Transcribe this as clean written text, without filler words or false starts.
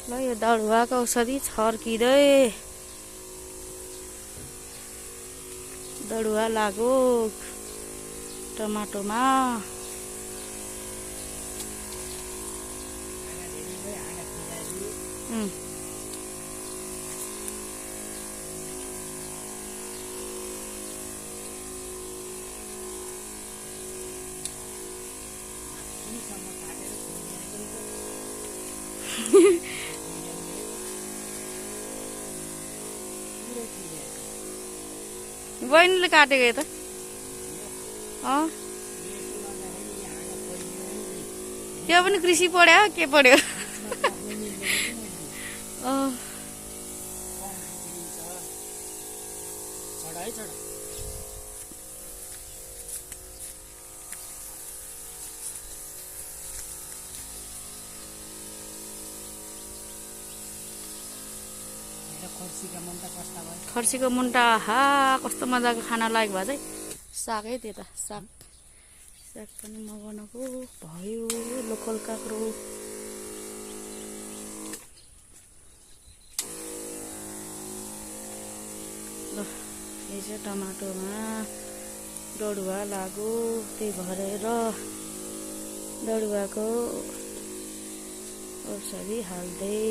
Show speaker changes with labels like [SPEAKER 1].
[SPEAKER 1] ल यो दडुवाको औषधि छर्किँदै दडुवा लाग्यो टमाटोमा। बहिनीले काटेको त त्यो पनि कृषि पढ्यो के पढ्यो? खर्सीको मुन्टा हा कस्तो मजाको खाना लायक भयो चाहिँ। सागै त्यो त साग पनि मगाउनुको भयो। लोकल काँक्रो ल यो चाहिँ टमाटोमा डडुवा लाग्यो त्यही भरेर डडुवाको औषधि हाल्दै